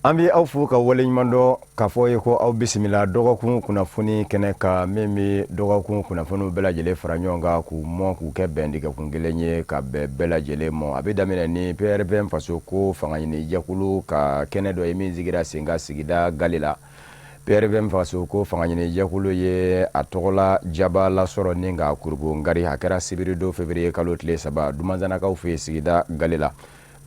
An bɛ aw fo ka waleɲuman dɔn k'a fɔ ye ko aw bisimila dɔgɔkun kunnafoni kɛnɛ kan, min bɛ dɔgɔkun kunnafoniw bɛɛ lajɛlen fara ɲɔgɔn kan k'u mɔ k'u kɛ bɛndigɛkun kelen ye ka bɛn bɛɛ lajɛlen ma. A bɛ daminɛ ni PRVM Faso ko fanga ɲini jɛkulu ka kɛnɛ dɔ ye min sigira sen kan sigida Gale la. PRVM Faso ko fanga ɲini jɛkulu ye a tɔgɔla jaba lasɔrɔ ni ka kurubongari. A kɛra sibiridon février kalo tile 3, Dumanzanakaw fɛ yen, sigida Gale la.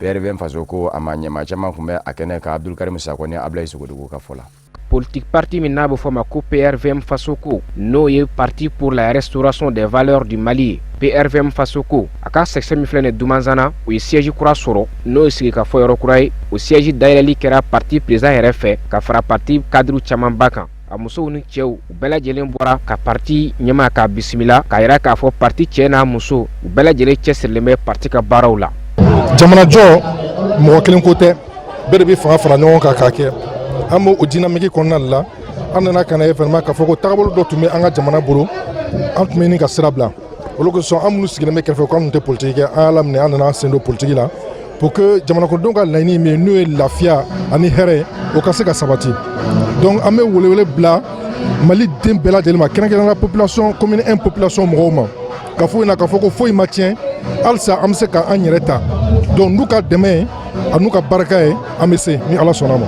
PRVM Faso ko a ma ɲɛmaa caman tun bɛ a kɛnɛ kan, Abdulkarim Sakɔ ni Abulayi Sogodogo ka fɔ la. Politique parti min n'a bɛ fɔ ma ko PRVM Fasoko, n'o ye Parti pour la restauration des valeurs du Mali ye, PRVM Fasoko, a ka section min filɛ nin Dumanzana, o ye siège kura sɔrɔ, n'o ye sigikafɔ yɔrɔ kura ye. O siège dayɛlɛli kɛra parti président yɛrɛ fɛ ka fara parti cadre camanba kan. A musow ni cɛw, u bɛɛ lajɛlen bɔra ka parti ɲɛmaa k'a bisimila, k'a yira k'a fɔ parti cɛ n'a muso, u bɛɛ lajɛlen cɛsirilen bɛ parti ka baaraw la. Jamanajɔ, mɔgɔ kelen ko tɛ, bɛɛ de bɛ fanga fara ɲɔgɔn kan k'a kɛ. An b'o o dynamique kɔnɔna de la. An nana ka na ye vraiment k'a fɔ ko tagabolo dɔ tun bɛ an ka jamana bolo, an tun bɛ ɲini ka sira bila. Olu kosɔn, an minnu sigilen bɛ kɛrɛfɛ ko an tun tɛ politique kɛ, an y'a laminɛ, an nana an sen don politique la pour que jamanakɔnɔdenw ka laɲini min ye, n'o ye lafiya ani hɛrɛ ye, o ka se ka sabati. Donc an bɛ welewele bila Mali den bɛɛ lajɛlen ma, kɛrɛnkɛrɛnnenya population commune 1 population mɔgɔw ma, ka fɔ ɲɛna k'a fɔ ko foyi ma tiɲɛ halisa, an bɛ se k'an yɛrɛ ta. Donc n'u ka dɛmɛ ye a n'u ka barika ye, an bɛ se ni Ala sɔnna ma.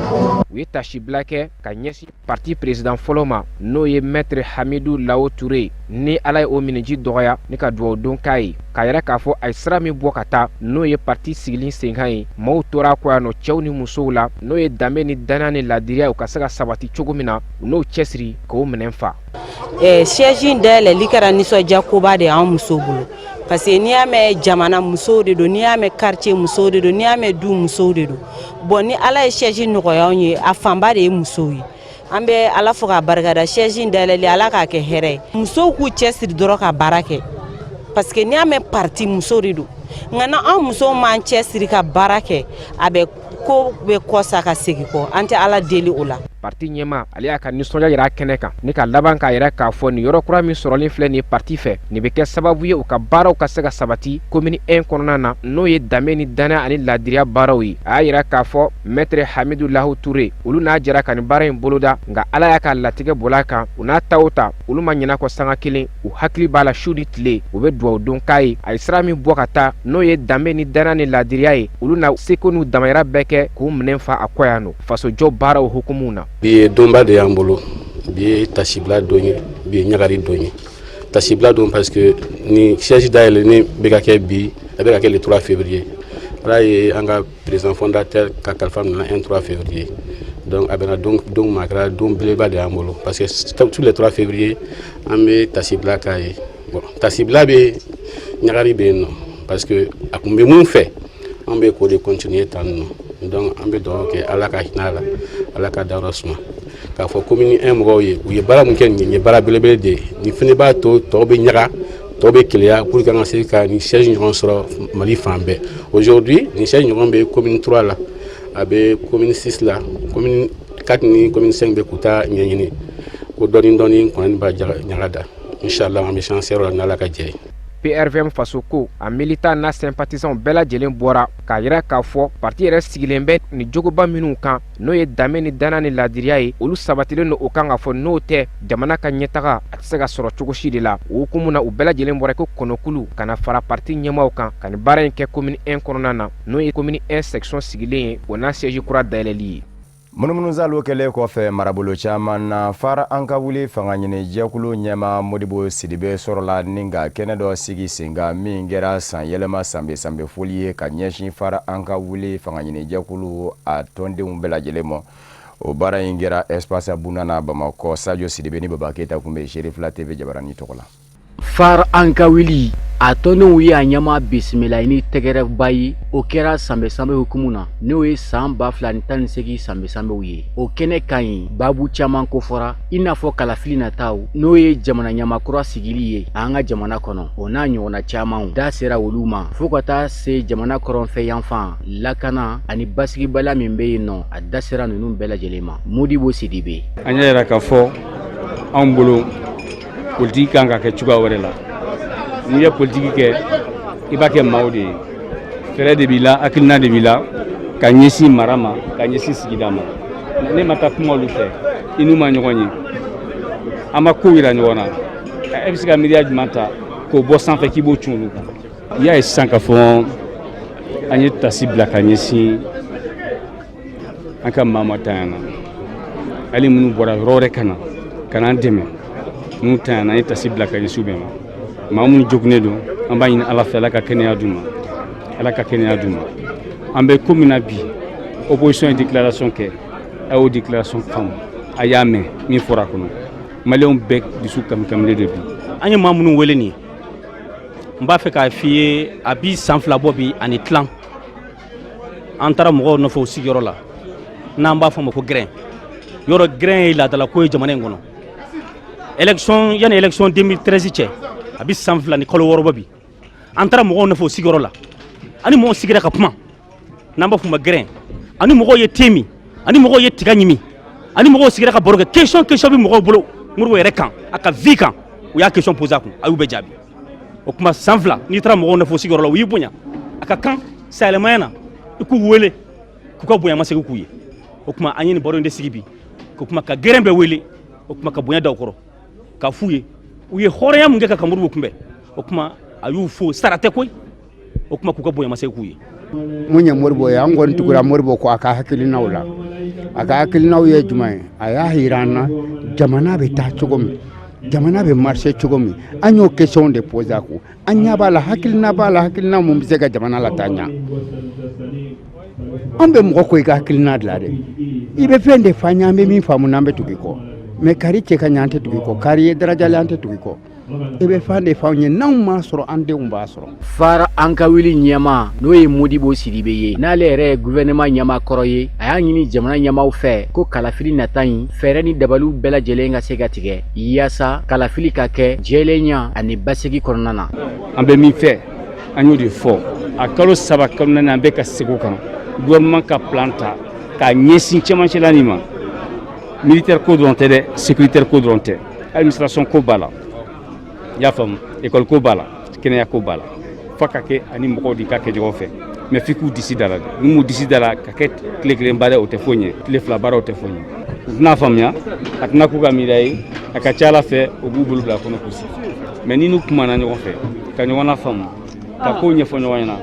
U ye tasibila kɛ ka ɲɛsin parti président fɔlɔ ma, n'o ye maître Hamidu Lao Touré. Ni Ala ye o miniji dɔgɔya, ni ka dugawu don k'a ye, k'a yɛrɛ k'a fɔ a ye sira min bɔ ka taa, n'o ye parti sigili senkan ye, maaw tora a kɔ yan nɔ, cɛw ni musow la, n'o ye danbe ni danaya ni ladiriya, u ka se ka sabati cogo min na, u n'o cɛsiri k'o minɛn fa. Siège in dayɛlɛli kɛra nisɔndiya koba de ye an musow bolo, parce que n'i y'a mɛn jamana, musow de don, n'i y'a mɛn quartier, musow de don, n'i y'a mɛn du, musow de don. Bon, ni Ala ye siège nɔgɔya anw ye, a fanba de ye musow ye. An bɛ Ala fo k'a barikada. Siège in dayɛlɛli, Ala k'a kɛ hɛrɛ ye. Musow k'u cɛsiri dɔrɔn ka baara kɛ, parce que n'i y'a mɛn parti, musow de don. Nka na an musow m'an cɛsiri ka baara kɛ, a bɛ ko bɛ kɔsa ka segin kɔ. An tɛ Ala deli o la. Parti ɲɛmaa, ale y'a ka nisɔndiya yira kɛnɛ kan ni ka laban k'a yɛrɛ k'a fɔ nin yɔrɔ kura min sɔrɔlen filɛ nin ye parti fɛ, nin bɛ kɛ sababu ye u ka baaraw ka se ka sabati commune 1 kɔnɔna na, n'o ye danbe ni danaya ani ladiriya baaraw ye. A y'a yira k'a fɔ maître Hamidu Lahu Ture, olu n'a jɛra ka nin baara in boloda, nka Ala y'a ka latigɛ bɔla a kan. U n'a ta o ta, olu ma ɲinɛ kɔ sanga kelen, u hakili b'a la su ni tile, u bɛ dugawu don k'a ye. A ye sira min bɔ ka taa, n'o ye danbe ni danaya ni ladiriya ye, olu na seko n'u damayira bɛɛ kɛ k'u minɛn fa a kɔ yan nɔ fasojɔ baaraw hukumu na. Bi ye donba de y'an bolo. Bi ye tasibila don ye, bi ye ɲagari don ye. Tasibila don parce que ni siège dayɛlɛnni bɛ ka kɛ bi, a bɛ ka kɛ le 3 février. Ala ye an ka président fondateur ka kalifa minɛ 1 3 février, donc a bɛnna don don ma, a kɛra don belebeleba de y'an bolo, parce que tous les 3 février an bɛ tasibila k'a ye. Bon, tasibila bɛ, ɲagari bɛ yen nɔ, parce que a kun bɛ mun fɛ, an bɛ k'o de continuer tan nɔ. Donc an bɛ dugawu kɛ, Ala ka hinɛ a la, Ala ka dayɔrɔ suma. K'a fɔ commune 1 mɔgɔw ye, u ye baara min kɛ nin ye, baara belebele de ye. Nin fana b'a to tɔw bɛ ɲaga, tɔw bɛ keleya, pour que an ka se ka nin siège ɲɔgɔn sɔrɔ Mali fan bɛɛ. Aujourd'hui, nin siège ɲɔgɔn bɛ commune 3 la, a bɛ commune 6 la, commune 4 ni commune 5 bɛ k'u ta ɲɛɲini ko dɔɔni dɔɔni kɔnɔni b'a ɲaga da. Inchallah, an bɛ chance la n'Ala ka jɛ ye. PRVM Faso ko a militant n'a sympathisant bɛɛ lajɛlen bɔra k'a yira k'a fɔ parti yɛrɛ sigilen bɛ ni jogoba minnu kan, n'o ye danbe ni danaya ni ladiriya ye, olu sabatilen don o kan, k'a fɔ n'o tɛ, jamana ka ɲɛtaga a tɛ se ka sɔrɔ cogo si de la. O hukumu na, u bɛɛ lajɛlen bɔra ko kɔnɔkulu ka na fara parti ɲɛmaaw kan ka nin baara in kɛ commune 1 kɔnɔna na, n'o ye commune 1 section sigilen ye, o n'a siège kura dayɛlɛli ye. Munumunusalo kɛlen kɔfɛ marabolo caman na, Fara an ka wuli fanga ɲini jɛkulu ɲɛma Modibo Sidibe sɔrɔla ni ka kɛnɛ dɔ sigi sen kan, min kɛra san yɛlɛma sanbe sanbe foli ye ka ɲɛsin Fara an ka wuli fanga ɲini jɛkulu a tɔndenw bɛɛ lajɛlen ma. O baara in kɛra Espace Bunana Bamakɔ. Sadio Sidibe ni Baba Keyita tun bɛ Serifila TV jabarani tɔgɔ la. Fara an ka wuli a tɔndenw ye a ɲɛma bisimila ni tɛgɛrɛba ye. O kɛra sanbɛ sanbɛ hukumu na, n'o ye san 2018 sanbɛ sanbɛw ye. O kɛnɛ ka ɲi, babu caman kofɔra, i n'a fɔ kalafili nataw, n'o ye jamana ɲamakura sigili ye an ka jamana kɔnɔ, o n'a ɲɔgɔnna camanw da sera olu ma, fo ka taa se jamana kɔrɔnfɛ yanfan lakana ani basigibaliya min bɛ yen nɔ, a da sera ninnu bɛɛ lajɛlen ma. Modibo Sidibe. An y'a yira k'a fɔ anw bolo, politiki kan ka kɛ cogoya wɛrɛ la. N'i ye politiki kɛ, i b'a kɛ maaw de ye, fɛɛrɛ de b'i la, hakilina de b'i la. Ka ɲɛsin mara ma, ka ɲɛsin sigida ma. Ne ma taa kuma olu fɛ, i n'u ma ɲɔgɔn ye, an ma kow yira ɲɔgɔn na, e bɛ se ka miiriya jumɛn ta k'o bɔ sanfɛ k'i b'o cun olu kan? I y'a ye sisan k'a fɔ an ye tasi bila ka ɲɛsin an ka maa ma tanyana, hali minnu bɔra yɔrɔ wɛrɛ ka na ka n'an dɛmɛ, minnu tanyana, an ye tasi bila ka ɲɛsin u bɛɛ ma. Maa minnu joginnen don, an b'a ɲini Ala fɛ, Ala ka kɛnɛya d'u ma, Ala ka kɛnɛya d'u ma. An bɛ ko min na bi, opposition ye déclaration kɛ, a y'o déclaration faamu, a y'a mɛn min fɔra a kɔnɔ. Maliyɛnw bɛɛ dusu kamikamilen de bi. An ye maa minnu wele nin ye, n b'a fɛ k'a f'i ye, a bi san 2 bɔ bi ani tilan, an taara mɔgɔw nɔfɛ u sigiyɔrɔ la, n'an b'a fɔ ma ko gɛrɛn yɔrɔ. Gɛrɛn ye laadalako ye jamana in kɔnɔ. Élection, yanni élection 2013 cɛ, a bi san 2 ni kalo 6 bɔ bi, an taara mɔgɔw nɔfɛ u sigiyɔrɔ la. Ani mɔgɔw sigira ka kuma, n'an b'a fɔ ma gɛrɛn. Ani mɔgɔw ye te min, ani mɔgɔw ye tiga ɲimi, ani mɔgɔw sigira ka baro kɛ. Question bɛ mɔgɔw bolo Modibo yɛrɛ kan, a ka vie kan, u y'a question posé a kun, a y'u bɛɛ jaabi. O kuma, san 2, n'i taara mɔgɔw nɔfɛ u sigiyɔrɔ la, u y'i bonya, a ka kan sayɛlɛmaya na i k'u wele k'u ka bonya masegin k'u ye. O kuma, an ye nin baro in de sigi bi, k'o kuma ka gɛrɛn bɛɛ wele, o kuma ka bonya da u kɔrɔ, k'a f'u ye u ye hɔrɔnya mun kɛ ka Modibo kunbɛn. O kuma, a y'u fo, sara tɛ koyi. O kuma, k'u ka bonya masegin k'u ye. Mun ye Modibo ye? An kɔni tugura Modibo kɔ a ka hakilinaw la. A ka hakilinaw ye jumɛn ye? A y'a yira an na jamana bɛ taa cogo min, jamana bɛ marcher cogo min. An y'o question de poser a kun. An ɲɛ b'a la, hakilina b'a la, hakilina mun bɛ se ka jamana lataa ɲɛ. An bɛ mɔgɔ ko i ka hakilina dilan dɛ, i bɛ fɛn de f'an ye, an bɛ min faamu, n'an bɛ tugu i kɔ. Mais kari cɛ ka ɲɛ, an tɛ tugu i kɔ. Kari ye darajalen, an tɛ tugu i kɔ. I bɛ fɛn de f'anw ye, n'anw m'a sɔrɔ, an denw b'a sɔrɔ. Fara an ka wuli ɲɛma, n'o ye Modibo Sidibe ye, n'ale yɛrɛ ye gouvernement ɲɛma kɔrɔ ye, a y'a ɲini jamana ɲɛmaw fɛ ko kalafili nata in, fɛɛrɛ ni dabaliw bɛɛ lajɛlen ka se ka tigɛ yaasa kalafili ka kɛ jɛlenya ani basigi kɔnɔna na. An bɛ min fɛ, an y'o de fɔ. A kalo 3, kalo 4, an bɛ ka segin o kan. Gouvernement ka plan ta k'a ɲɛsin cɛmancɛla nin ma. Militaire ko dɔrɔn tɛ dɛ, sécuritaire ko dɔrɔn tɛ, administration ko b'a la, i y'a faamu, école ko b'a la, kɛnɛya ko b'a la. F'a ka kɛ ani mɔgɔw de ka kɛ ɲɔgɔn fɛ, mais f'i k'u disi da la dɛ. N'u m'u disi da la ka kɛ tile kelen baara, o tɛ foyi ɲɛ. Tile 2 baara, o tɛ foyi ɲɛ. U tɛna faamuya, a tɛna k'u ka miiriya ye. A ka ca Ala fɛ, u b'u bolo bila a kɔnɔ k'u sigi. Mais ni n'u kumana ɲɔgɔn fɛ, ka ɲɔgɔn lafaamu, ka kow ɲɛfɔ ɲɔgɔn ɲɛna,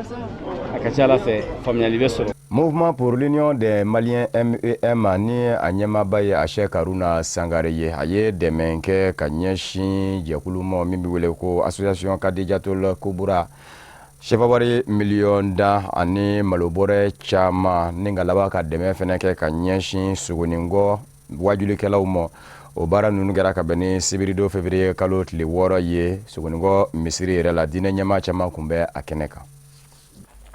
a ka ca Ala fɛ, faamuyali bɛ sɔrɔ. Mouvement pour l'Union des Maliens, MEM, ni a ɲɛmaaba ye a Cheikh Haruna Sangare ye, a ye dɛmɛ kɛ ka ɲɛsin jɛkulu ma min bɛ wele ko Association Kadijatul Kubura, sefa wari miliyɔn 10 ani malobɔrɛ caman, ni ka laban ka dɛmɛ fɛnɛ kɛ ka ɲɛsin Sogoninkɔ wajulikɛlaw ma. O baara ninnu kɛra ka bɛn ni sibiridon février kalo tile 6 ye Sogoninkɔ misiri yɛrɛ la. Diinɛ ɲɛmaa caman tun bɛ a kɛnɛ kan.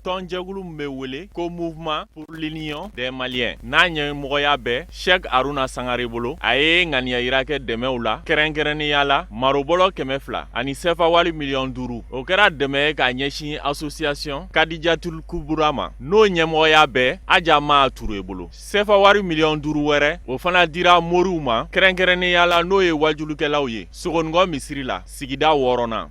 Tɔnjɛkulu min bɛ wele ko Mouvement pour l'Union des Maliens, n'a ɲɛmɔgɔya bɛ Cheikh Haruna Sangare bolo, a ye ŋaniya yira kɛ dɛmɛw la, kɛrɛnkɛrɛnnenya la marobɔlɔ 200 ani sɛfa wari miliyɔn 5. O kɛra dɛmɛ ye k'a ɲɛsin Association Kadijatul Kubura ma, n'o ɲɛmɔgɔya bɛ Aja Maa Ture bolo. Sɛfa wari miliyɔn 5 wɛrɛ, o fana dira moriw ma, kɛrɛnkɛrɛnnenya la n'o ye wajulikɛlaw ye Sogoninkɔ misiri la, sigida wɔɔrɔnan.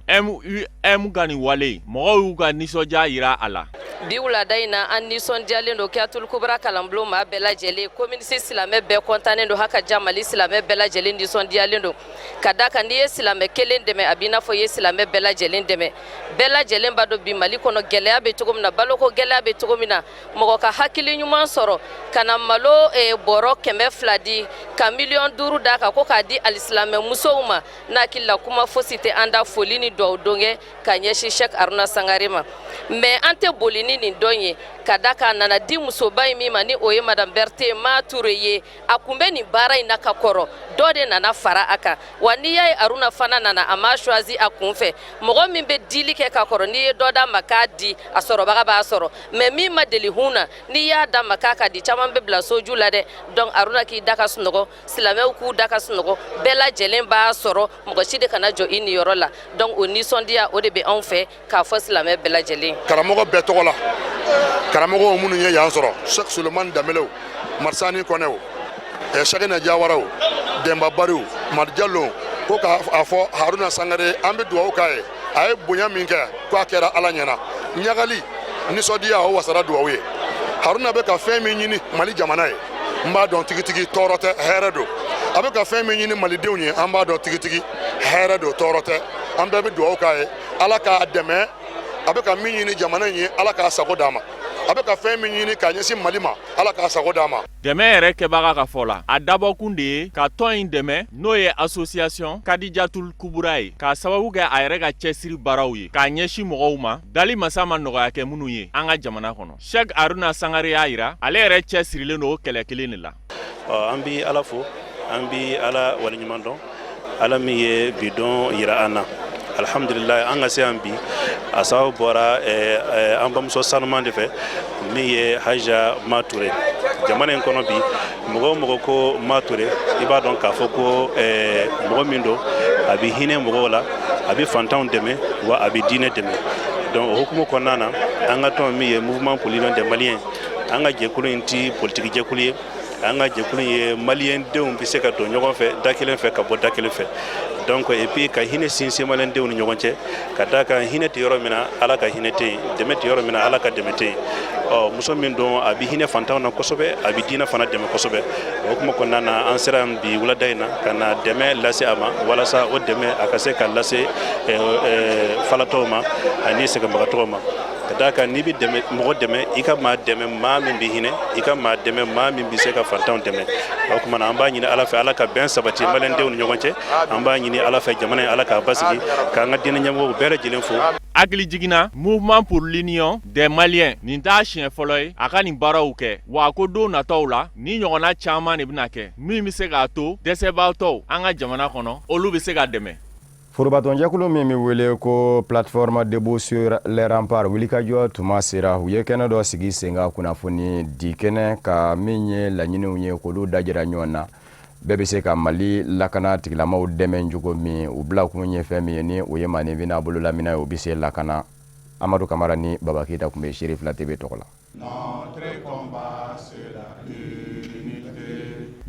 MUM ka nin wale, mɔgɔw y'u ka nisɔndiya yira a la. Bi wulada in na, an nisɔndiyalen don. Kiyatul Kubra kalanbulon maa bɛɛ lajɛlen, commune 6 silamɛ bɛɛ kɔntannen don. Haka ja Mali silamɛ bɛɛ lajɛlen nisɔndiyalen don, ka da kan n'i ye silamɛ kelen dɛmɛ, a b'i n'a fɔ i ye silamɛ bɛɛ lajɛlen dɛmɛ. Bɛɛ lajɛlen b'a dɔn bi Mali kɔnɔ gɛlɛya bɛ cogo min na, baloko gɛlɛya bɛ cogo min na. Mɔgɔ ka hakili ɲuman sɔrɔ ka na malo bɔrɔ 200 di, ka miliyɔn 5 d'a kan ko k'a di alisilamɛ musow ma, n'a hakili la kuma fosi tɛ an da foli ni duwawu don kɛ ka ɲɛsin Cheikh Haruna Sangare ma. Mais an tɛ boli ni nin dɔn ye, ka da kan a nana di musoba in min ma, ni o ye Madame Berthe Ma Ture ye. A kun bɛ nin baara in na ka kɔrɔ, dɔ de nana fara a kan wa. N'i y'a ye Haruna fana nana, a m'a choisi a kun fɛ. Mɔgɔ min bɛ dili kɛ ka kɔrɔ, n'i ye dɔ d'a ma k'a di, a sɔrɔbaga b'a sɔrɔ. Mais min ma deli hun na, n'i y'a d'a ma k'a ka di, caman bɛ bila soju la dɛ. Donc Haruna k'i da ka sunɔgɔ, silamɛw k'u da ka sunɔgɔ, bɛɛ lajɛlen b'a sɔrɔ, mɔgɔ si de kana jɔ i niyɔrɔ la. Donc o nisɔndiya, o de bɛ anw fɛ k'a fɔ silamɛ bɛɛ lajɛlen. Karamɔgɔ bɛɛ tɔgɔ la, karamɔgɔw minnu ye yan sɔrɔ, Cheikh Sulemani Danbelew, Marisani Kɔnɛw, Sakina Jawaraw, Denba Bariw, Madi Jalo, ko k'a fɔ Haruna Sangare, an bɛ dugawu k'a ye. A ye bonya min kɛ, ko a kɛra Ala ɲɛna. Ɲagali nisɔndiya, o wasara dugawu ye. Haruna bɛ ka fɛn min ɲini Mali jamana ye, n b'a dɔn tigitigi tɔɔrɔ tɛ, hɛrɛ don. A bɛ ka fɛn min ɲini malidenw ye, an b'a dɔn tigitigi hɛrɛ don, tɔɔrɔ tɛ. An bɛɛ bɛ dugawu k'a ye, Ala k'a dɛmɛ. A bɛ ka min ɲini jamana in ye, Ala k'a sago d'a ma. A bɛ ka fɛn min ɲini k'a ɲɛsin Mali ma, Ala k'a sago d'a ma. Dɛmɛ yɛrɛ kɛbaga ka fɔ la, a dabɔkun de ye ka tɔn in dɛmɛ, n'o ye association Kadijatul Kubura ye, k'a sababu kɛ a yɛrɛ ka cɛsiri baaraw ye k'a ɲɛsin mɔgɔw ma dali masa ma nɔgɔya kɛ minnu ye an ka jamana kɔnɔ. Cheikh Haruna Sangare y'a jira ale yɛrɛ cɛsirilen don o kɛlɛ kelen de la. An bɛ Ala fo, an bɛ Ala waleɲuman dɔn, Ala min ye bi don yira an na. Alihamdulila, an ka se yan bi, a sababu bɔra an bamuso sanuman de fɛ, min ye Haja Ma Ture. Jamana in kɔnɔ bi, mɔgɔ o mɔgɔ ko Ma Ture, i b'a dɔn k'a fɔ ko mɔgɔ min don, a bɛ hinɛ mɔgɔw la, a bɛ fantanw dɛmɛ, wa a bɛ diinɛ dɛmɛ. Donc o hukumu kɔnɔna na, an ka tɔn min ye Mouvement pour l'Union des Maliens, an ka jɛkulu in ti politiki jɛkulu ye. An ka jɛkulu ye maliyɛndenw bɛ se ka don ɲɔgɔn fɛ da kelen fɛ, ka bɔ da kelen fɛ. Donc et puis ka hinɛ sinsin maliyɛndenw ni ɲɔgɔn cɛ, ka d'a kan hinɛ tɛ yɔrɔ min na, Ala ka hinɛ tɛ yen. Dɛmɛ tɛ yɔrɔ min na, Ala ka dɛmɛ tɛ yen. Ɔ muso min don, a bɛ hinɛ fantanw na kosɛbɛ, a bɛ diinɛ fana dɛmɛ kosɛbɛ. O hukumu kɔnɔna na, an sera yan bi wulada in na ka na dɛmɛ lase a ma, walasa o dɛmɛ a ka se ka lase falatɔw ma ani sɛgɛnbagatɔw ma. Ka d'a kan n'i bɛ dɛmɛ, mɔgɔ dɛmɛ, i ka maa dɛmɛ maa min bɛ hinɛ, i ka maa dɛmɛ maa min bɛ se ka fantanw dɛmɛ. O tuma na, an b'a ɲini Ala fɛ, Ala ka bɛn sabati maliyɛndenw ni ɲɔgɔn cɛ. An b'a ɲini Ala fɛ, jamana in, Ala k'a basigi, k'an ka diinɛ ɲɛmɔgɔw bɛɛ lajɛlen fo. Hakili jiginna, Mouvement pour l'Union des Maliens, nin t'a siɲɛ fɔlɔ ye a ka nin baaraw kɛ, wa a ko don nataw la, ni ɲɔgɔnna caman de bɛna kɛ min bɛ se k'a to dɛsɛbaatɔw an ka jamana kɔnɔ, olu bɛ se ka dɛmɛ. Forobatɔnjɛkulu min bɛ wele ko Plateforme Debout sur les Remparts, wulikajɔ tuma sera, u ye kɛnɛ dɔ sigi sen kan, kunnafoni di kɛnɛ ka min ye laɲiniw ye k'olu dajira ɲɔgɔn na, bɛɛ bɛ se ka Mali lakana tigilamaw dɛmɛ cogo min. U bilakun ye fɛn min ye, ni o ye maaninfin n'a bololaminɛ ye, o bɛ se lakana. Amadu Kamara ni Baba Keyita tun bɛ Seere Fila TV tɔgɔ la.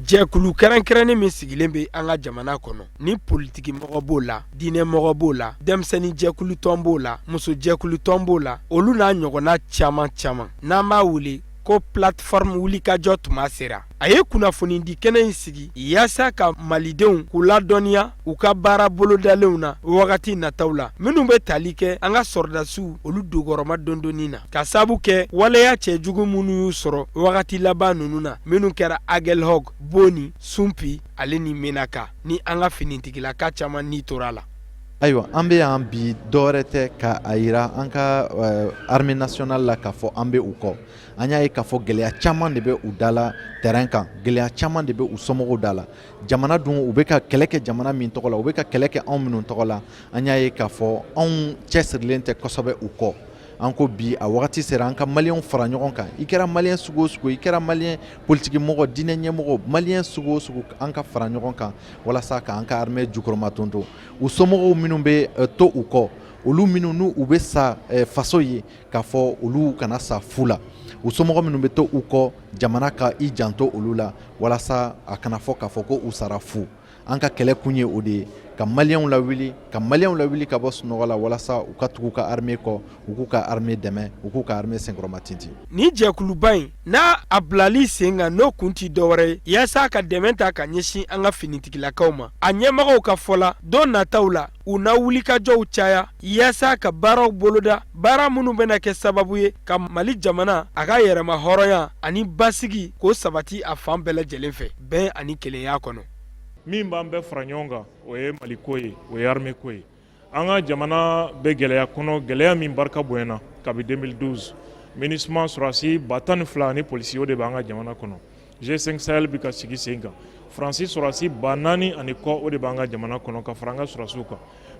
Jɛkulu kɛrɛnkɛrɛnnen min sigilen bɛ an ka jamana kɔnɔ, ni politikimɔgɔ b'o la, diinɛmɔgɔ b'o la, denmisɛnnin jɛkulu tɔn b'o la, muso jɛkulu tɔn b'o la, olu n'a ɲɔgɔnna caman caman, n'an b'a wele ko plateforme wulikajɔ tuma sera, a ye kunnafonidi kɛnɛ in sigi yaasa ka malidenw k'u ladɔnniya u ka baara bolodalenw na wagati nataw la, minnu bɛ tali kɛ an ka sɔrɔdasiw olu dogɔrɔma dondonni na, ka sabu kɛ waleya cɛjugu minnu y'u sɔrɔ wagati laban ninnu na, minnu kɛra Agelhɔg, Boni, Sunpi ale ni Menaka, ni an ka finitigilaka caman ni tora a la. Ayiwa, an bɛ yan bi, dɔwɛrɛ tɛ ka a yira an ka armée nationale la k'a fɔ an bɛ u kɔ. An y'a ye k'a fɔ gɛlɛya caman de bɛ u da la terrain kan, gɛlɛya caman de bɛ u somɔgɔw da la. Jamana dun, u bɛ ka kɛlɛ kɛ jamana min tɔgɔ la, u bɛ ka kɛlɛ kɛ anw minnu tɔgɔ la, an y'a ye k'a fɔ anw cɛsirilen tɛ kosɛbɛ u kɔ. An ko bi a wagati sera an ka maliyɛnw fara ɲɔgɔn kan. I kɛra maliyɛn sugu o sugu, i kɛra maliyɛn politiki mɔgɔ, diinɛ ɲɛmɔgɔ, maliyɛn sugu o sugu, an ka fara ɲɔgɔn kan walasa k'an ka armée jukɔrɔmatonton. U somɔgɔw minnu bɛ to u kɔ, olu minnu n'u u bɛ sa faso ye, k'a fɔ olu kana sa fu la. U somɔgɔ minnu bɛ to u kɔ, jamana ka i janto olu la walasa a kana fɔ k'a fɔ ko u sara fu. An ka kɛlɛ kun ye o de ye, ka maliyɛnw lawuli, ka maliyɛnw lawuli ka bɔ sunɔgɔ la walasa u ka tugu u ka armée kɔ, u k'u ka armée dɛmɛ, u k'u ka armée senkɔrɔma tintin. Ni jɛkuluba in n'a a bilali sen kan, n'o kun tɛ dɔwɛrɛ ye yaasa ka dɛmɛ ta ka ɲɛsin an ka finitigilakaw ma. A ɲɛmɔgɔw ka fɔ la, don nataw la, u na wulikajɔw caya yaasa ka baaraw boloda, baara minnu bɛna kɛ sababu ye ka Mali jamana a ka yɛrɛma hɔrɔnya ani basigi k'o sabati a fan bɛɛ lajɛlen fɛ, bɛn ani kelenya kɔnɔ. Min b'an bɛɛ fara ɲɔgɔn kan, o ye Mali ko ye, o ye armée ko ye. An ka jamana bɛ gɛlɛya kɔnɔ, gɛlɛya min barika bonyana kabi 2012. MINUSMA sɔrɔdasi 12,000 ani polisi, o de b'an ka jamana kɔnɔ. G5 Sahel bɛ ka sigi sen kan. Faransi sɔrɔdasi 4,000 ani kɔ, o de b'an ka jamana kɔnɔ ka fara an ka sɔrɔdasiw kan.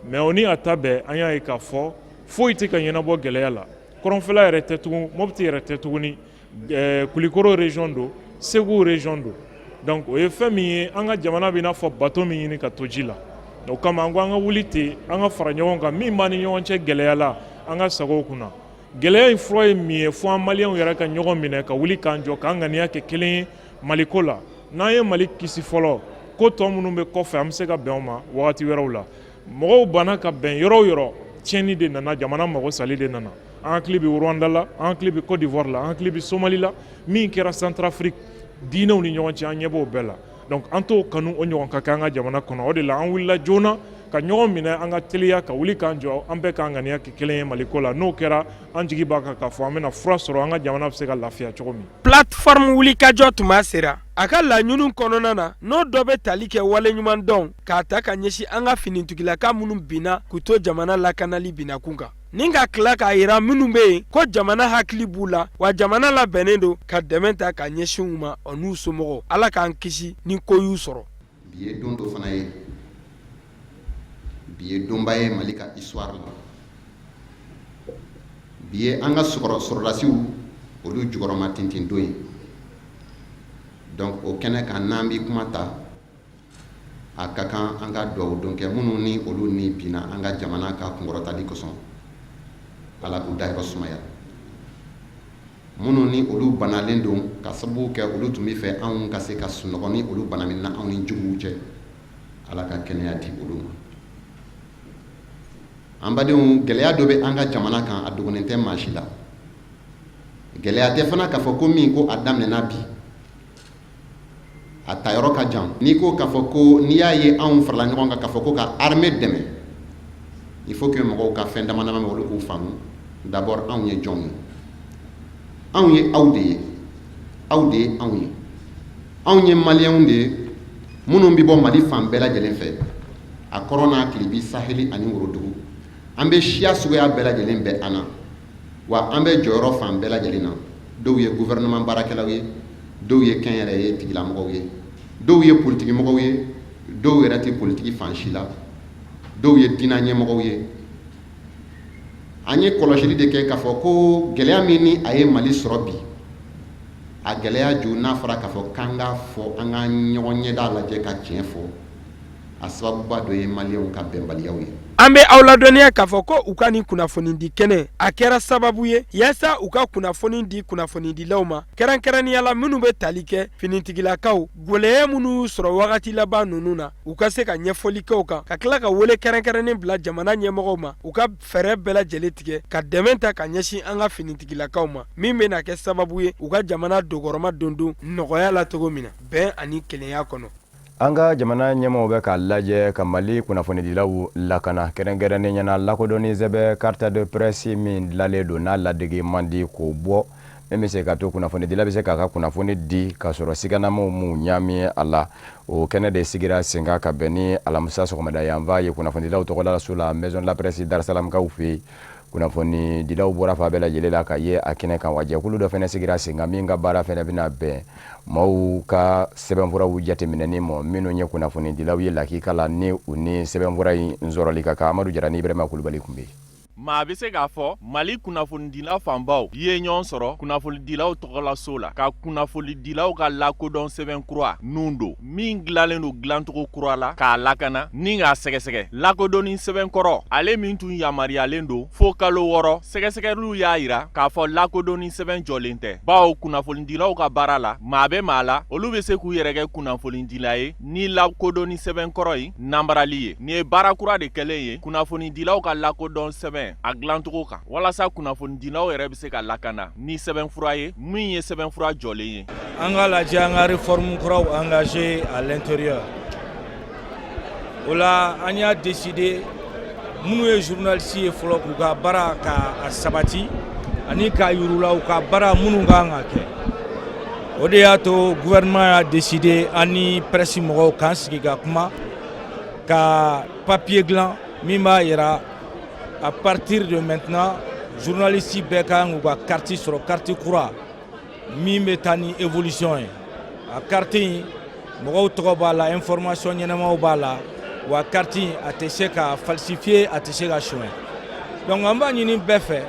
Mais o ni a ta bɛɛ, an y'a ye k'a fɔ foyi tɛ ka ɲɛnabɔ gɛlɛya la. Kɔrɔnfɛla yɛrɛ tɛ tugun, Mopti yɛrɛ tɛ tuguni, Kulikoro région don, Segu région don. Donc o ye fɛn min ye, an ka jamana bɛ n'a fɔ bateau min ɲini ka to ji la. O kama an ko an ka wuli ten, an ka fara ɲɔgɔn kan. Min b'an ni ɲɔgɔn cɛ gɛlɛya la, an ka sago kunna. Gɛlɛya in fura ye min ye, fo an maliyɛnw yɛrɛ ka ɲɔgɔn minɛ, ka wuli k'an jɔ, k'an ŋaniya kɛ kelen ye Maliko la. N'an ye Mali kisi fɔlɔ, ko tɔ minnu bɛ kɔfɛ, an bɛ se ka bɛn o ma wagati wɛrɛw la. Mɔgɔw banna ka bɛn yɔrɔ o yɔrɔ, tiɲɛni de nana, jamana mago sali de nana. An hakili bɛ Rwanda la, an hakili bɛ Côte d'Ivoire la, an hakili bɛ Somalie la. Min kɛra Centrafrique, diinɛw ni ɲɔgɔn cɛ, an ɲɛ b'o bɛɛ la. Donc an t'o kanu o ɲɔgɔn ka kɛ an ka jamana kɔnɔ. O de la an wulila joona ka ɲɔgɔn minɛ, an ka teliya ka wuli k'an jɔ, an bɛɛ k'an ŋaniya kɛ kelen ye Maliko la. N'o kɛra, an jigi b'a kan k'a fɔ an bɛna fura sɔrɔ, an ka jamana bɛ se ka lafiya cogo min. Plateforme wulikajɔ tuma sera a ka laɲini kɔnɔna na, n'o dɔ bɛ tali kɛ waleɲumandɔn k'a ta ka ɲɛsin an ka finitigilaka minnu binna k'u to jamana lakanali binakun kan, ni ka tila k'a yira minnu bɛ yen ko jamana hakili b'u la, wa jamana labɛnnen don ka dɛmɛ ta ka ɲɛsin u ma, o n'u somɔgɔw. Ala k'an kisi ni ko y'u sɔrɔ. Bi ye don dɔ fana ye, bi ye donba ye Mali ka histoire la. Bi ye an ka sɔrɔdasiw olu jukɔrɔma tintin don ye. Donc o kɛnɛ kan, n'an bɛ kuma ta, a ka kan an ka dugawu don kɛ minnu ni olu ni binna an ka jamana ka kunkɔrɔtali kosɔn, Ala k'u dayɔrɔ sumaya. Minnu ni olu banalen don ka sababu kɛ olu tun bɛ fɛ anw ka se ka sunɔgɔ, ni olu banamina anw ni juguw cɛ, Ala ka kɛnɛya di olu ma. An badenw, gɛlɛya dɔ bɛ an ka jamana kan, a dogolen tɛ maa si la. Gɛlɛya tɛ fana k'a fɔ ko min ko a daminɛna bi, a ta yɔrɔ ka jan. N'i ko k'a fɔ ko n'i y'a ye anw farala ɲɔgɔn kan k'a fɔ ko ka armée dɛmɛ, il faut que mɔgɔw ka fɛn dama dama olu k'u faamu. D'abord, anw ye jɔnw ye? Anw ye aw de ye, aw de ye anw ye. Anw ye Maliyɛnw de ye minnu bɛ bɔ Mali fan bɛɛ lajɛlen fɛ, a kɔrɔn n'a tilebi, saheli ani worodugu. An bɛ siya suguya bɛɛ lajɛlen bɛ an na, wa an bɛ jɔyɔrɔ fan bɛɛ lajɛlen na. Dɔw ye gouvernement baarakɛlaw ye, dɔw ye kɛnyɛrɛye tigilamɔgɔw ye, dɔw ye politikimɔgɔw ye, dɔw yɛrɛ tɛ politiki fan si la, dɔw ye diinɛ ɲɛmɔgɔw ye. An ye kɔlɔsili de kɛ k'a fɔ ko gɛlɛya min ni a ye Mali sɔrɔ bi, a gɛlɛya ju, n'a fɔra k'a fɔ k'an k'a fɔ, an ka ɲɔgɔn ɲɛda lajɛ ka tiɲɛ fɔ, a sababuba dɔ ye Maliyɛnw ka bɛnbaliyaw ye. An bɛ aw ladɔnniya k'a fɔ ko u ka nin kunnafonidi kɛnɛ, a kɛra sababu ye yaasa u ka kunnafoni di kunnafonidilaw ma, kɛrɛnkɛrɛnnenya la minnu bɛ tali kɛ finitigilakaw gɛlɛya minnu y'u sɔrɔ wagati laban ninnu na, u ka se ka ɲɛfɔli kɛ o kan, ka tila ka wele kɛrɛnkɛrɛnnen bila jamana ɲɛmɔgɔw ma, u ka fɛɛrɛ bɛɛ lajɛlen tigɛ ka dɛmɛ ta ka ɲɛsin an ka finitigilakaw ma, min bɛna kɛ sababu ye u ka jamana dogɔrɔma dondon nɔgɔya la cogo min na, bɛn ani kelenya kɔnɔ. An ka jamana ɲɛmaaw bɛ k'a lajɛ ka Mali kunnafonidilaw lakana, kɛrɛnkɛrɛnnenya na lakodɔnni sɛbɛn carte de presse min dilanlen don, n'a ladege man di k'o bɔ, min bɛ se ka to kunnafonidila bɛ se k'a ka kunnafoni di k'a sɔrɔ siganamaw m'u ɲaami a la. O kɛnɛ de sigira sen kan ka bɛn ni alamisa sɔgɔmada yanfan ye kunnafonidilaw tɔgɔlaso la, Maison de la Presse, Darusalamkaw fɛ yen. Kunnafonidilaw bɔra fan bɛɛ lajɛlen la ka ye a kɛnɛ kan, wa jɛkulu dɔ fana sigira sen kan min ka baara fana bɛna bɛn maaw ka sɛbɛnfuraw jateminɛni ma, minnu ye kunnafonidilaw ye lakika la, ni u ni sɛbɛnfura in sɔrɔli ka kan. Amadu Jara ni Ibrahima Kulubali tun bɛ yen. Maa bɛ se k'a fɔ Mali kunnafonidila fanbaw ye ɲɔgɔn sɔrɔ kunnafonidilaw tɔgɔlaso la ka kunnafonidilaw ka lakodɔn sɛbɛn kura nun don, min dilanlen don dilancogo kura la, k'a lakana ni k'a sɛgɛsɛgɛ. Lakodɔnni sɛbɛn kɔrɔ, ale min tun yamaruyalen don fo kalo 6, sɛgɛsɛgɛliw y'a yira k'a fɔ lakodɔnni sɛbɛn jɔlen tɛ, bawo kunnafonidilaw ka baara la, maa bɛ maa la, olu bɛ se k'u yɛrɛ kɛ kunnafonidila ye ni lakodɔnni sɛbɛn kɔrɔ in nanbarali ye. Nin ye baara kura de kɛlen ye kunnafonidilaw ka lakodɔn sɛbɛn a dilancogo kan, walasa kunnafonidilaw yɛrɛ bɛ se ka lakana ni sɛbɛnfura ye min ye sɛbɛnfura jɔlen ye. An ka lajɛ an ka réforme kuraw engagé à l'intérieur. O la, an y'a décidé, minnu ye journaliste ye fɔlɔ, k'u ka baara ka sabati ani k'a yir'u la u ka baara minnu kan ka kɛ. O de y'a to gouvernement y'a décidé, an ni presse mɔgɔw k'an sigi ka kuma, ka papier dilan min b'a yira à partir de maintenant, journaliste bɛɛ kan k'u ka carte sɔrɔ, carte kura min bɛ taa ni évolution ye. A carte in, mɔgɔw tɔgɔ b'a la, information ɲɛnamaw b'a la, wa carte in, a tɛ se ka falsifier, a tɛ se ka suɲɛ. Donc an b'a ɲini bɛɛ fɛ,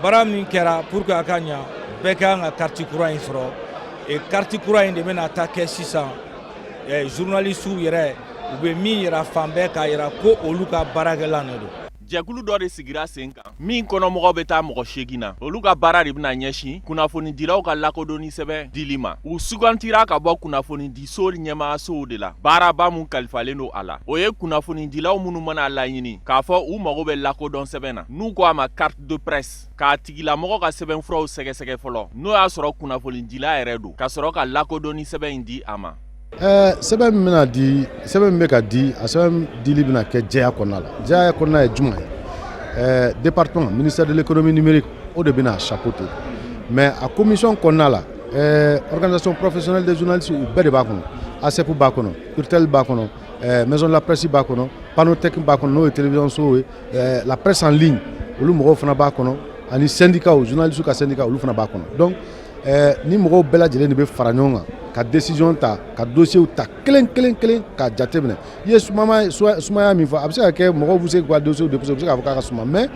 baara min kɛra pour que a ka ɲa, bɛɛ ka kan ka carte kura in sɔrɔ. Et carte kura in de bɛna taa kɛ sisan journalistes yɛrɛ, u bɛ min yira fan bɛɛ, k'a yira ko olu ka baarakɛlan de don. Jɛkulu dɔ de sigira sen kan min kɔnɔmɔgɔ bɛ taa mɔgɔ 8 na. Olu ka baara de bɛna ɲɛsin kunnafonidilaw ka lakodɔnni sɛbɛn dili ma. U sugantira ka bɔ kunnafonidiso ɲɛmaasow de la. Baaraba mun kalifalen don a la, o ye kunnafonidilaw minnu mana laɲini k'a fɔ u mago bɛ lakodɔn sɛbɛn na, n'u ko a ma carte de presse, k'a tigilamɔgɔ ka sɛbɛnfuraw sɛgɛsɛgɛ fɔlɔ, n'o y'a sɔrɔ kunnafonidila yɛrɛ don, ka sɔrɔ ka lakodɔnni sɛbɛn in di a ma. Sɛbɛn min bɛna di, sɛbɛn min bɛ ka di, a sɛbɛn dili bɛna kɛ jɛya kɔnɔna la. Jɛya kɔnɔna ye jumɛn ye? Département ministère de l'économie numérique, o de bɛna chapeauter, mais a commission kɔnɔna la, organisation professionnelle des journalistes, u bɛɛ de b'a kɔnɔ. ASEP b'a kɔnɔ, CURTEL b'a kɔnɔ, maison de la presse b'a kɔnɔ, Panotech b'a kɔnɔ, n'o ye télévision so ye, la presse en ligne, olu mɔgɔw fana b'a kɔnɔ, ani syndicat, journalistes ka syndicat, olu fana b'a kɔnɔ. Donc ni mɔgɔw bɛɛ lajɛlen de bɛ fara ɲɔgɔn kan ka décision ta, ka dossier ta kelen kelen kelen ka jate minɛ. I ye sumaya min fɔ, a bɛ se ka kɛ mɔgɔw bɛ se k'u ka dossier déposer, u bɛ se k'a fɔ k'a ka suma, mais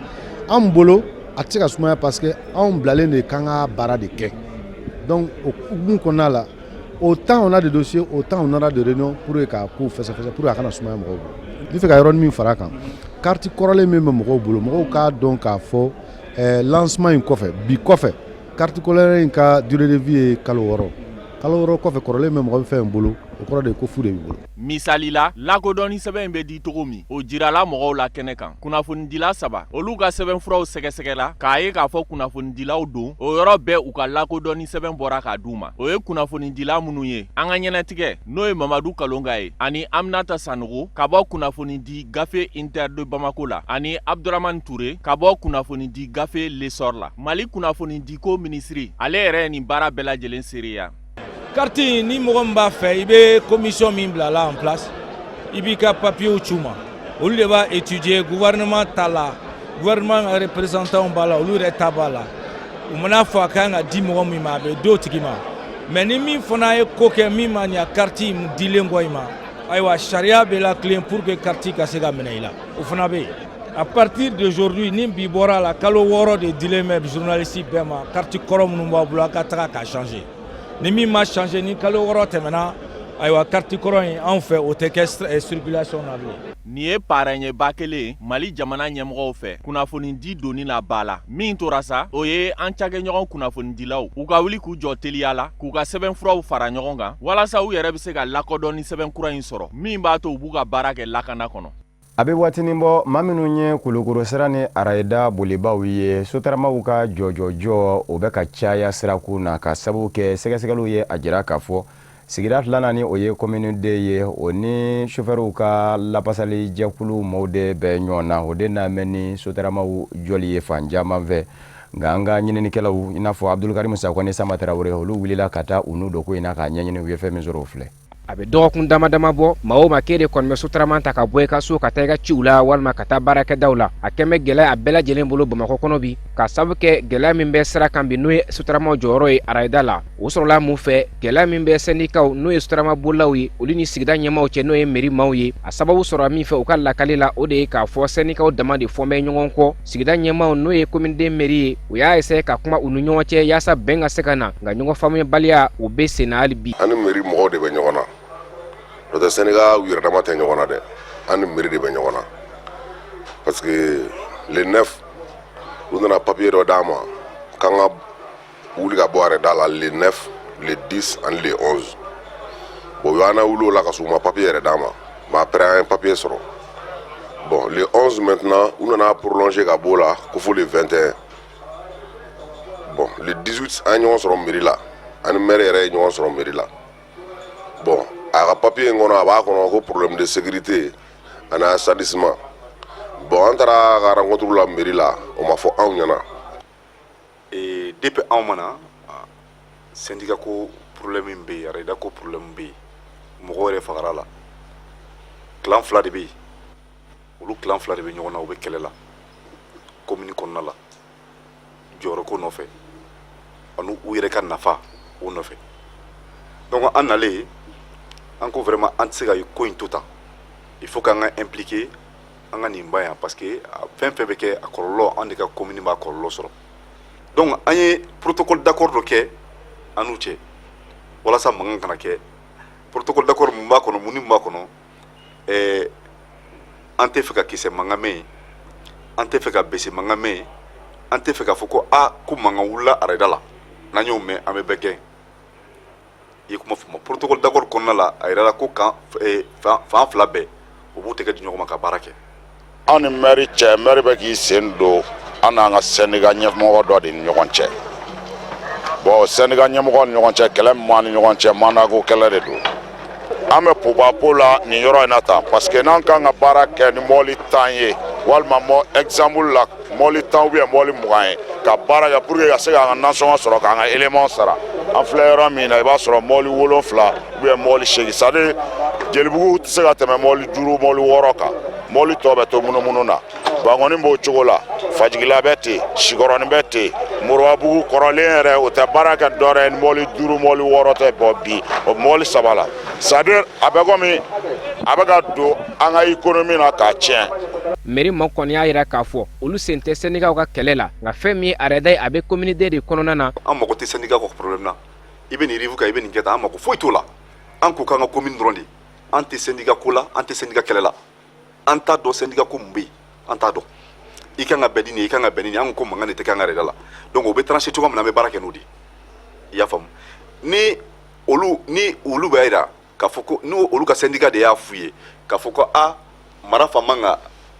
anw bolo a tɛ se ka sumaya, parce que anw bilalen de k'an ka baara de kɛ. Donc o hukumu kɔnɔna la, autant on a de dossiers, autant on aura de réunions pour que k'a ko fɛsɛfɛsɛ, pour que a kana sumaya mɔgɔw bolo. N bɛ fɛ ka yɔrɔnin min fara a kan, carte kɔrɔlen min bɛ mɔgɔw bolo, mɔgɔw k'a dɔn k'a fɔ lancement in kɔfɛ, bi kɔfɛ, carte kɔrɔlen in ka durée de vie ye kalo 6. Kalo 6 kɔfɛ, kɔrɔlen bɛ mɔgɔ fɛn bolo, o kɔrɔ de ye ko fu de b'i bolo. Misali la, lakodɔnni sɛbɛn in bɛ di cogo min, o jirala mɔgɔw la kɛnɛ kan. Kunnafonidila 3, olu ka sɛbɛnfuraw sɛgɛsɛgɛla k'a ye k'a fɔ kunnafonidilaw don. O yɔrɔ bɛɛ, u ka lakodɔnni sɛbɛn bɔra k'a d'u ma. O ye kunnafonidila minnu ye an ka ɲɛnɛtigɛ, n'o ye Mamadu Kalonga ye ani Aminata Sanogo ka bɔ kunnafonidi gafe Inter de Bamako la, ani Abdurahmani Ture ka bɔ kunnafonidi gafe L'Essor la. Mali kunnafonidiko minisiri, ale yɛrɛ ye nin baara bɛɛ lajɛlen seereya. Carte, ni mɔgɔ min b'a fɛ, i bɛ commission min bila la en place, i b'i ka papiers c'u ma, olu de b'a étudier. Gouvernement ta la, gouvernement ka représentant b'a la, olu yɛrɛ ta b'a la. U mana fɔ a kan ka di mɔgɔ min ma, a bɛ d'o tigi ma. Mais ni min fana ye ko kɛ min ma ɲa carte dilen kɔ i ma, ayiwa, sariya bɛ latilen pour que carte ka se ka minɛ i la, o fana bɛ yen. À partir d'aujourd'hui, ni bi bɔra a la, kalo 6 de dilen bɛ journaliste bɛɛ ma. Carte kɔrɔ minnu b'aw bolo, a ka taga k'a changer. Ni min ma changer, ni kalo 6 tɛmɛna, ayiwa, carte kɔrɔ in, anw fɛ, o tɛ kɛ circulation na bilen. Nin ye parɛɲɛba kelen ye Mali jamana ɲɛmɔgɔw fɛ kunnafonidi donni la ba la. Min tora sa, o ye an cakɛɲɔgɔn kunnafonidilaw, u ka wuli k'u jɔ teliya la, k'u ka sɛbɛnfuraw fara ɲɔgɔn kan, walasa u yɛrɛ bɛ se ka lakodɔn ni sɛbɛn kura in sɔrɔ, min b'a to u b'u ka baara kɛ lakana kɔnɔ. A bɛ waatinin bɔ, maa minnu ye Kulukoro sira ni arayida bolibaw ye, sotaramaw ka jɔjɔjɔ, o bɛ ka caya sirakun na, ka sababu kɛ sɛgɛsɛgɛliw ye a jira k'a fɔ sigida filanan ni o ye commune deux ye, o ni sofɛriw ka lapasali jɛkulu maaw de bɛ ɲɔgɔn na. O de n'a mɛn ni sotaramaw jɔli ye fan caman fɛ. Nka an ka ɲininikɛlaw, i n'a fɔ Abdulkarim Sakɔ ni Sama Tarawele, olu wulila ka taa u n'u don ko in na k'a ɲɛɲini. U ye fɛn min sɔrɔ, o filɛ. A bɛ dɔgɔkun dama dama bɔ, maa o maa k'e de kɔni bɛ sotarama ta ka bɔ i ka so ka taa i ka ciw la walima ka taa baarakɛdaw la, a kɛn bɛ gɛlɛya a bɛɛ lajɛlen bolo Bamakɔ kɔnɔ bi, ka sabu kɛ gɛlɛya min bɛ sira kan bi, n'o ye sotaramaw jɔyɔrɔ ye arayida la. O sɔrɔla mun fɛ? Gɛlɛya min bɛ sɛndikaw, n'o ye sotarama bolilaw ye, olu ni sigida ɲɛmaaw cɛ, n'o ye meri maaw ye. A sababu sɔrɔ min fɛ, u ka lakali la, o de ye k'a fɔ sɛndikaw dama de fɔ bɛ ɲɔgɔn kɔ. Sigida ɲɛmaaw, n'o ye commune deux meri ye, u y'a essayer ka kuma u ni ɲɔgɔn cɛ yaasa bɛn ka se ka na, nka ɲɔgɔn faamuyabaliya, o bɛ sen na hali bi. An ni meri mɔgɔw de bɛ ɲɔgɔn na, n'o tɛ syndicat u yɛrɛ dama tɛ ɲɔgɔn na dɛ. An ni meri de bɛ ɲɔgɔn na, parce que le 9, u nana papier dɔ d'an ma k'an ka wuli ka bɔ arrêt da la le 9, le 10 ani le 11. Bon, u y'an wuli o la ka sɔrɔ u ma papier yɛrɛ d'an ma, mais après an ye papier sɔrɔ. Bon, le 11 maintenant, u nana prolonger ka b'o la ko fo le 21. Bon, le 18, an ye ɲɔgɔn sɔrɔ mairie la, ani maire yɛrɛ ye ɲɔgɔn sɔrɔ mairie la. Bon, a ka papier in kɔnɔ, a b'a kɔnɔ ko problème de sécurité ani assainissement. Bon, an taara a ka rencontre la mairie la, o ma fɔ anw ɲɛna. Depuis anw ma na, syndicat ko problème min bɛ yen, arrêt da ko problème bɛ yen, mɔgɔw yɛrɛ fagara la. Clan fila de bɛ yen, olu clan fila de bɛ ɲɔgɔn na, u bɛ kɛlɛ la commune kɔnɔna la, jɔyɔrɔ ko nɔfɛ ani u yɛrɛ ka nafa o nɔfɛ. Donc an nalen, an ko vraiment an tɛ se ka ko in to tan, il faut k'an ka impliquer, an ka nin ban yan, parce que fɛn fɛn bɛ kɛ, a kɔlɔlɔ, an de ka commune b'a kɔlɔlɔ sɔrɔ. Donc an ye protocole d'accord dɔ kɛ an n'u cɛ walasa mankan kana kɛ. Protocole d'accord mun b'a kɔnɔ, mun ni mun b'a kɔnɔ? An tɛ fɛ ka kisɛ mankan mɛn yen. An tɛ fɛ ka bese mankan mɛn, an tɛ fɛ k'a fɔ ko aa ko mankan wulila arayida la. N'an y'o mɛn, an bɛ bɛɛ gɛn. I ye kuma faamu? Protocole d'accord kɔnɔna la, a yirala ko kan fan fila bɛɛ, u b'u tɛgɛ di ɲɔgɔn ma ka baara kɛ. Anw ni mɛri cɛ, mɛri bɛ k'i sen don an n'an ka sɛndika ɲɛmɔgɔ dɔ de ni ɲɔgɔn cɛ. Bon, sɛndika ɲɛmɔgɔ ni ɲɔgɔn cɛ, kɛlɛ min b'an ni ɲɔgɔn cɛ, mandako kɛlɛ de don. An bɛ pobapo la nin yɔrɔ in na tan, parce que n'an kan ka baara kɛ ni mɔbili 10 ye, walima mɔ exemple la, mɔbili 10 ou bien mɔbili 20 ye, ka baara kɛ pour que ka se k'an ka nasɔngɔ sɔrɔ, k'an ka élément sara, an filɛ yɔrɔ min na, i b'a sɔrɔ mɔbili 7 ou bien mɔbili 8, c'est à dire Jelibugu tɛ se ka tɛmɛ mɔbili 5, mɔbili 6 kan. Mɔbili tɔ bɛ to munumunu na. Bankɔni b'o cogo la, Fajigila bɛ ten, Sikɔrɔni bɛ ten, Moribabugu kɔrɔlen yɛrɛ, o tɛ baara kɛ dɔwɛrɛ ye ni mɔbili 5, mɔbili 6 tɛ. Bɔn, bi o mɔbili 3 la, c'est à dire a bɛ komi a bɛ ka don an ka économie na k'a tiɲɛ. Mɛri ma kɔni y'a jira k'a fɔ olu sen tɛ sɛndikaw ka kɛlɛ la, nka fɛn min ye arayida ye, a bɛ commune deux de kɔnɔna na. An mago tɛ syndicat ka problème na. I bɛ nin rive kan, i bɛ nin kɛ tan, an mago foyi t'o la. An ko k'an ka commune dɔrɔn de. An tɛ syndicat ko la, an tɛ syndicat kɛlɛ la. An t'a dɔn syndicat ko mun bɛ yen, an t'a dɔn. I kan ka bɛn ni nin ye, i kan ka bɛn ni nin ye. An ko mankan de tɛ kɛ an ka yɛrɛ la. Donc o bɛ trancher cogo min na, an bɛ baara kɛ n'o de ye. I y'a faamu? Ni olu b'a jira k'a fɔ ko n'o olu ka syndicat de y'a f'u ye k'a fɔ ko a marafa man ka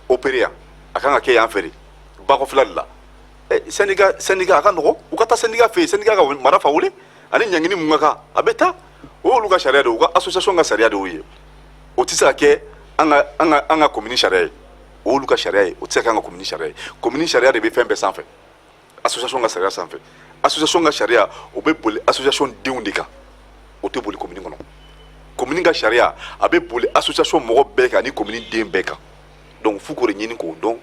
opérer yan, a kan ka kɛ yan fɛ de, bakɔfila de la, syndicat a ka nɔgɔ, u ka taa syndicat fɛ yen, syndicat ka marafa wele ani ɲangini mun ka kan, a bɛ taa. O y'olu ka sariya de ye, u ka association ka sariya de y'o ye. O tɛ se ka kɛ an ka commune sariya ye. O y'olu ka sariya ye, o tɛ se ka kɛ an ka commune sariya ye. Commune sariya de bɛ fɛn bɛɛ sanfɛ, association ka sariya sanfɛ. Association ka sariya, o bɛ boli association denw de kan, o tɛ boli commune kɔnɔ. Commune ka sariya, a bɛ boli association mɔgɔ bɛɛ kan ni commune den bɛɛ kan. Donc f'u k'o de ɲini k'o dɔn,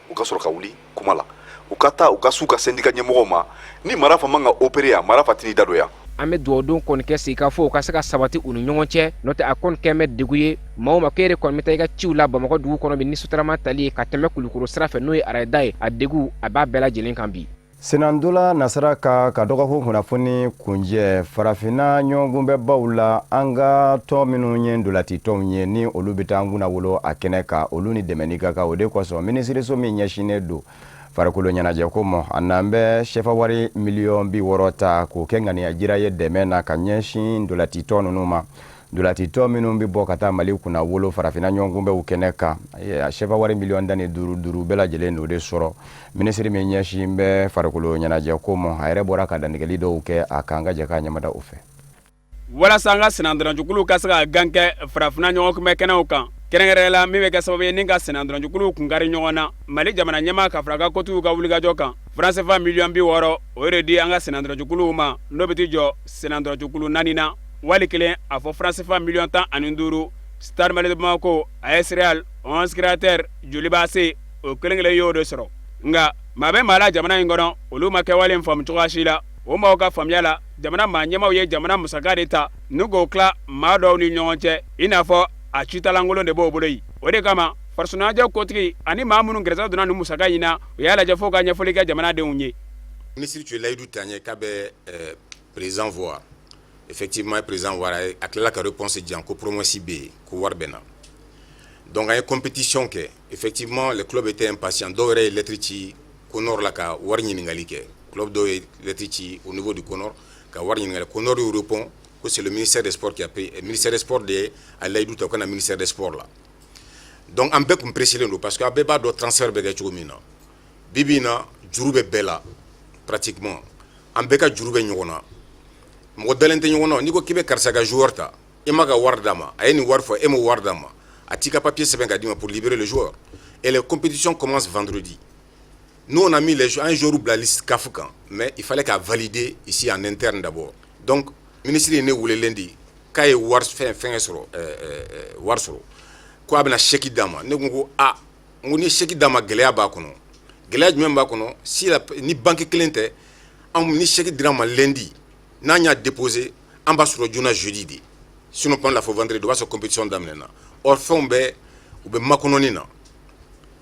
u ka sɔrɔ ka wuli kuma la. U ka taa u ka s'u ka syndicat ɲɛmɔgɔw ma. Ni marafa man ka opérer yan, marafa tɛn'i da don yan. An bɛ dugawudon kɔni kɛ sigikafɔ o ka se ka sabati u ni ɲɔgɔn cɛ, n'o tɛ a kɔni kɛn bɛ degun ye maa o ma k'e yɛrɛ kɔni bɛ taa i ka ciw la Bamakɔ dugu kɔnɔ bi ni sotarama tali ye ka tɛmɛ Kulukoro sira fɛ, n'o ye arayida ye, a degun a b'a bɛɛ lajɛlen kan bi. Senantola nasira ka dɔgɔkun kunnafoni kunjɛ. Farafinna ɲɔgɔnkunbɛnbaw la, an ka tɔn minnu ye ntolatitɔnw ye, ni olu bɛ taa an kunna wolo a kɛnɛ kan, olu ni dɛmɛni ka kan. O de kosɔn minisiriso min ɲɛsinnen don farikolo ɲɛnajɛko ma, a n'an bɛ sefa wari miliyɔn 60 ta k'o kɛ ŋaniya jira ye dɛmɛ na ka ɲɛsin ntolatitɔn ninnu ma, ntolatitɔn minnu bɛ bɔ ka taa Mali kunna wolo farafinna ɲɔgɔnkunbɛnw kɛnɛ kan. Sefa wari miliyɔn 15 duuru bɛɛ lajɛlen n'o de sɔrɔ. Minisiri min ɲɛsin bɛ farikolo ɲɛnajɛko ma, a yɛrɛ bɔra ka dantigɛli dɔw kɛ a kan. Ka jɛ k'a ɲɛmada o fɛ. Walasa an ka sennantolacikuluw ka se ka gan kɛ farafinna ɲɔgɔnkunbɛn kɛnɛw kan, kɛrɛnkɛrɛnnenya la min bɛ kɛ sababu ye ni ka sennantolacikuluw kunkari ɲɔgɔn na, Mali jamana ɲɛmaa ka fara ka kotigiw ka wulikajɔ kan, franc CFA miliyɔn 60, o de di an ka sennantolacikuluw ma, n'o bɛ t'i jɔ sennantolacikulu naani na wali kelen, a fɔ franc CFA miliyɔn 15, Stade Malien de Bamako, AS Real, 11 Créateurs, Joliba AC, o kelen kelen y'o de sɔrɔ. Nka maa bɛ maa la jamana in kɔnɔ, olu ma kɛwale in faamu cogoya si la. O maaw ka faamuya la, jamana maa ɲɛmaaw ye jamana musaka de ta n'u k'o tila maa dɔw ni ɲɔgɔn cɛ, i n'a fɔ a citalankolon de b'o bolo yen. O de kama farikoloɲɛnajɛ kotigi ani maa minnu gɛrɛsɛgɛ donna nin musaka in na, u y'a lajɛ f'u ka ɲɛfɔli kɛ jamanadenw ye. Minisiri tun ye layidu ta n ye k'a bɛ président voir. Effectivement, président voir, a tilala ka réponse di yan ko promesse bɛ yen, ko wari bɛ na. Donc an ye compétition kɛ. Effectivement, les clubs étaient impatients. Dɔw yɛrɛ ye lettre ci CONOR la ka wari ɲininkali kɛ. Club dɔw ye lettre ci au niveau du CONOR ka wari ɲininkali. CONOR y'u répond ko c'est le ministère des sports qui a payé. Ministère des sports de ye a layidu ta, u ka na ministère des sports la. Donc an bɛɛ tun pressé don, parce que a bɛɛ b'a dɔn transfert bɛ kɛ cogo min na. Bi bi in na, juru bɛ bɛɛ la pratiquement. An bɛɛ ka juru bɛ ɲɔgɔn na. Mɔgɔ dalen tɛ ɲɔgɔn na. N'i ko k'i bɛ karisa ka joueur ta, i ma ka wari d'a ma, a ye nin wari fɔ, e m'o wari d'a ma, a t'i ka papier sɛbɛn ka d'i ma pour libérer le joueur. Et les compétitions commencent vendredi. Nous, on a mis les un joueur bila liste CAF kan, mais il fallait k'a valider ici en interne d'abord. Donc ministre ye ne wele lundi k'a ye wari fɛn fɛngɛ sɔrɔ, wari sɔrɔ, ko a bɛna chèque d'a ma. Ne ko a n ko ni chèque d'a ma, gɛlɛya b'a kɔnɔ. Gɛlɛya jumɛn b'a kɔnɔ? Si la, ni banque kelen tɛ, anw ni chèque dira ma lundi, n'an y'a déposé, an b'a sɔrɔ joona jeudi de, sinon pas la fɔ vendredi, o b'a sɔrɔ compétition daminɛna. Or fɛnw bɛɛ u bɛ makɔnɔni na,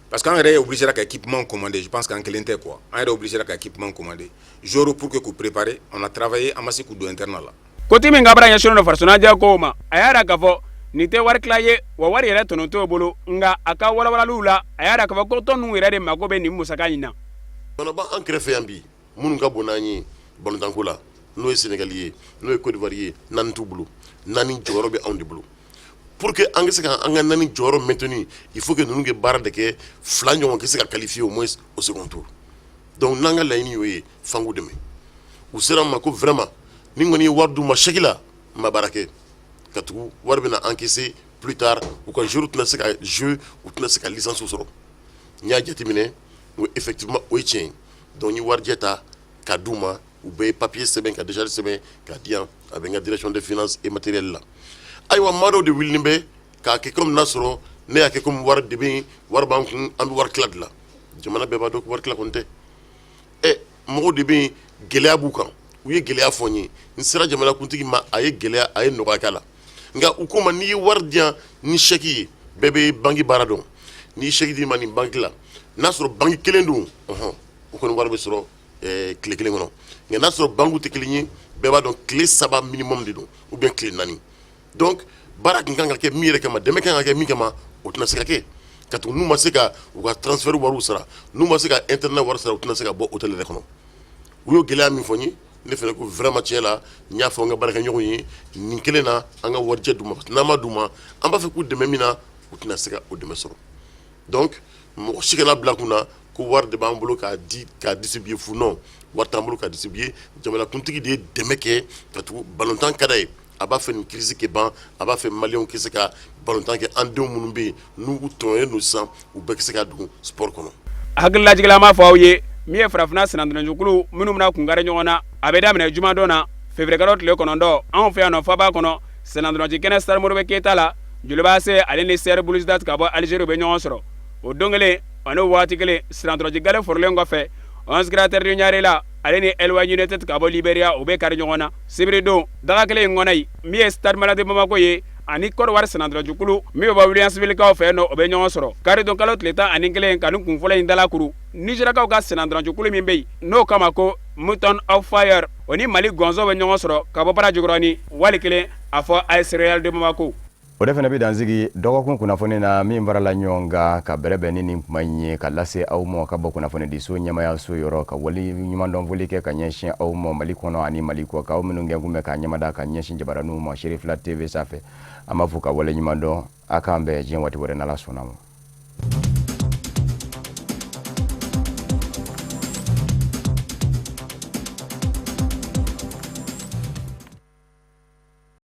parce que an yɛrɛ ye obligé ka équipement commander. Je pense qu'an kelen tɛ quoi, an yɛrɛ obligé ka équipement commander, joueur pour que k'u préparer. On a travaillé, an ma se k'u don internat la. Koti min ka baara ɲɛsinnen don farikoloɲɛnajɛ kow ma, a y'a jira k'a fɔ Nin tɛ wari tila ye wa, wari yɛrɛ tɔnɔ t'o bolo. Nka a ka walawalaliw la, a y'a jira k'a fɔ ko tɔn ninnu yɛrɛ de mako bɛ nin musaka in na. Fana b'an kɛrɛfɛ yan bi, minnu ka bon n'an ye balontanko la, n'o ye Sénégal ye, n'o ye Côte d'Ivoire ye, naani t'u bolo. Naani jɔyɔrɔ bɛ anw de bolo. Pour que an ka se ka an ka naani jɔyɔrɔ maintenir, il faut que ninnu ka baara de kɛ, fila ɲɔgɔn ka se ka qualifier au moins au second tour. Donc n'an ka laɲini y'o ye, f'an k'u dɛmɛ. U sera an ma ko vraiment, ni kɔni ye wari d'u ma chèque la, n ma baara kɛ, ka tugu wari bɛna encaisser plus tard, u ka joueur tɛna se ka jouer, u tɛna se ka licence sɔrɔ. N y'a jateminɛ, n ko effectivement, o ye tiɲɛ ye. Donc n ye warijɛ ta ka d'u ma. U bɛɛ ye papier sɛbɛn ka décharge sɛbɛn k'a di yan. A bɛ n ka direction des finances et matériel la. Ayiwa, maa dɔw de wulilen bɛ k'a kɛ comme n'a sɔrɔ ne y'a kɛ comme wari de bɛ yen, wari b'an kun, an bɛ wari tila de la. Jamana bɛɛ b'a dɔn ko wari tila kɔni tɛ. Ɛ, mɔgɔw de bɛ yen, gɛlɛya b'u kan. U ye gɛlɛya fɔ n ye, n sera jamanakuntigi ma, a ye gɛlɛya, a ye nɔgɔya k'a la. Nka u ko ma, n'i ye wari di yan ni chèque ye, bɛɛ bɛ banque baara dɔn, n'i ye chèque d'i ma nin banque la, n'a sɔrɔ banque kelen don, ɔhɔn, o kɔni wari bɛ sɔrɔ tile kelen kɔnɔ. Nka n'a sɔrɔ banque tɛ kelen ye, bɛɛ b'a dɔn tile 3 minimum de don, ou bien tile 4. Donc baara tun kan ka kɛ min yɛrɛ kama, dɛmɛ kan ka kɛ min kama, o tɛna se ka kɛ, ka tugu n'u ma se ka u ka transfert wariw sara, n'u ma se ka internat wari sara, u tɛna se ka bɔ hôtel yɛrɛ kɔnɔ. U y'o gɛlɛya min fɔ n ye, ne fana ko vraiment, tiɲɛ la, n y'a fɔ n ka baarakɛɲɔgɔnw ye, nin kelen na, an ka warijɛ d'u ma. N'an ma d'u ma, an b'a fɛ k'u dɛmɛ min na, u tɛna se ka o dɛmɛ sɔrɔ. Donc mɔgɔ si kana bila kun na ko wari de b'an bolo k'a di, k'a distribuer fu. Non, wari t'an bolo k'a distribuer. Jamanakuntigi de ye dɛmɛ kɛ, ka tugu balontan ka d'a ye, a b'a fɛ nin crise kɛ ban, a b'a fɛ maliyɛnw ka se ka balontan kɛ. An denw minnu bɛ yen, n'u tɔɲɔnen don sisan, u bɛɛ ka se ka don sport kɔnɔ. Hakililajigin, an b'a fɔ aw ye, min ye farafinna sennantolajukulu minnu bɛna kunkari ɲɔgɔn na, a bɛ daminɛ jumadon na, feburukalo tile 9, anw fɛ yan nɔ, faba kɔnɔ, sennantolaci kɛnɛ Stade Modibo Keyita la. Joliba AC ale ni CR Belouizdad ka bɔ Algérie bɛ ɲɔgɔn sɔrɔ o don kelen ani waati kelen. Sennantolaci gale forolen kɔfɛ, 11 Créateurs de Niaréla ale ni Elwa United ka bɔ Libéria, o bɛ kari ɲɔgɔn na sibiridon, daga kelen in kɔnɔ yen. Min ye Stade Malien de Bamako ye ani Côte d'Ivoire sennantolajukulu min bɛ bɔ Williamsville fɛ yen nɔ, o bɛ ɲɔgɔn sɔrɔ karidon kalo tile 11 ka nin kun fɔlɔ in dalakuru. Nizɛrikaw ka sennantolajukulu min bɛ yen n'o kama ko Mountain of Fire, o ni Mali gɔnzɔn bɛ ɲɔgɔn sɔrɔ ka bɔ bara Jikɔrɔni, wali kelen a fɔ AS Real de Bamako. O de fana bɛ dansigi dɔgɔkun kunnafoni na min farala ɲɔgɔn kan ka bɛrɛbɛn ni nin kuma in ye ka lase aw ma ka bɔ kunnafonidiso ɲɛmayaso yɔrɔ, ka wali ɲumandɔn foli kɛ ka ɲɛsin aw ma Mali kɔnɔ ani Mali kɔ kan, aw minnu kɛ kun bɛ ka ɲɛmada ka ɲɛsin jabaraninw ma Serifila TV sanfɛ. An b'a fɔ ka wale ɲumandɔn. A k'an bɛn diɲɛ waati wɛrɛ, n'Ala sɔnna ma.